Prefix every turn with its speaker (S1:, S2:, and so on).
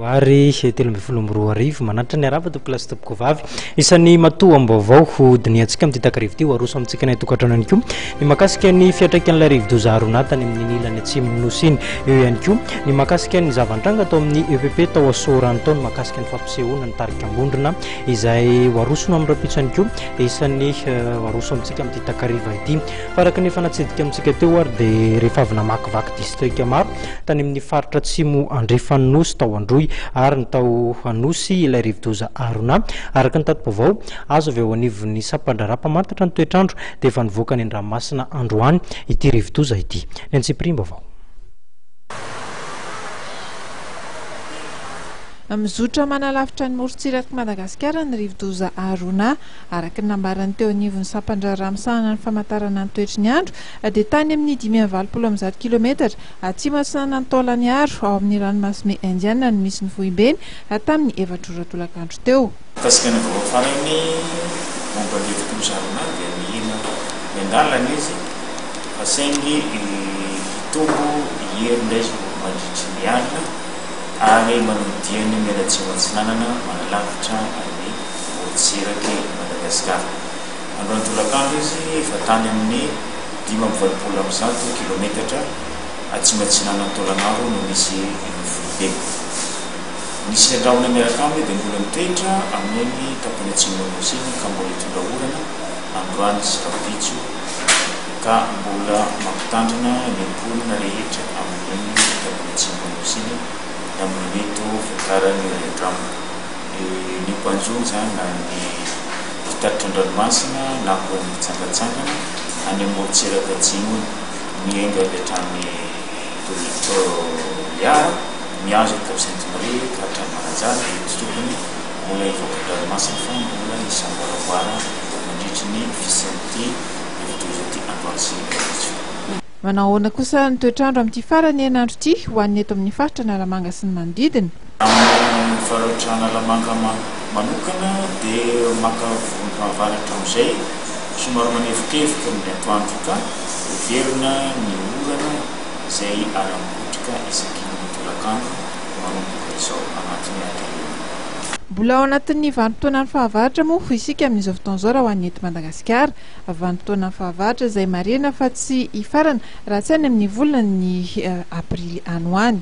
S1: Febroary 2013, Manatitra ny arahaba tompokolahy sy tompokovavy. Isan'ny matoam-baovao ho dinihantsika amin'ity takariva ity, ho aroso amintsika any an-tokantrano ihany koa ny mahakasika ny fiantraikan'ilay rivodoza Haruna tany amin'iny ilany atsimon'ny Nosy iny. Eo ihany koa ny mahakasika ny zava-nitranga tao amin'ny EPP tao Soarano tao, ny mahakasika ny fampisehoana ny tarika Ambondrona izay ho arosona amin'ny rahampitso ihany koa dia isan'ny ho aroso amintsika amin'ity takariva ity. Fa araka ny efa natsidika amintsika teo ary dia rehefa avy namakivaky distrika maro tany amin'ny faritra atsimo andrefan'ny Nosy tao Androy ary ny tao Anosy ilay rivodoza Haruna. Araka ny tati-baovao azo avy eo anivon'ny sampandraharaha mpamantatra ny toetr'andro dia efa nivoaka any an-dranomasina androany ity rivodoza ity. Ny antsipiriam-baovao.
S2: Mizotra manalavitra ny morontsirak'i Madagasikara ny rivodoza Haruna. Araka ny nambaran'ny teo anivon'ny sampan-draharaha misahana ny famantarana ny toetry ny andro dia tany amin'ny 185 kilometatra atsimo atsinanan'i Taolagnaro ao amin'ny ranomasimbe Indiana no misy ny foibeny tamin'ny efatra ora tolakandro teo.
S3: Mikasika ny vaovao farany momba ny rivodoza Haruna dia mihena miandalana izy fa saingy hitombo hery indray izy mandritry ny alina. ary manao diany mianatsimo atsinanana manalavitra an'i morontsirak'i Madagasikara. Androany tolakandro izy efa tany amin'ny 185 kilometatra atsimo atsinanan'i Taolagnaro no misy ny foibeny. Ny sisan-drahona miaraka aminy dia mbola mitoetra amin'iny tapany atsimon'ny Nosy iny ka mbola hitondra orana androany sy rahampitso ka mbola mampitandrina ny mponina rehetra amin'iny tapany atsimon'ny Nosy iny ny amin'ny mety ho fiakaran'ny rian-drano. Ny mpanjono izany na ny mpitatitra an-dranomasina na koa ny mpitsangantsangana any amin'ny morontsiraka atsimo iny, miainga avy hatrany Toliara, mihazo an'i Cap Sainte Marie ka hatrany Mananjary dia tsy tokony mbola hivoaka an-dranomasina fa mbola hisamboaravoara mandritry ny fisian'ity rivodoza ity androany sy rahampitso.
S2: Manao ahoana kosa ny toetr'andro amin'ity faran'ny herinandro ity ho an'ny eto amin'ny faritra Analamanga sy ny manodidina?
S3: Amin'ny faritra Analamanga manokana dia maka vohim-pahavaratra amin'izay somary manevokevoka ny atoandro ka heverina ny orana izay ara-mikotrika isaky ny tolakandro manomboka izao anatin'ny atelier.
S2: Mbola ao anatin'ny vanim-potoanan'ny fahavaratra moa isika amin'izao fotoana izao raha ho an'ny eto Madagasikara. Vanim-potoanan'ny fahavaratra izay marihina fa tsy hifarana raha tsy any amin'ny volan'ny aprily any ho any.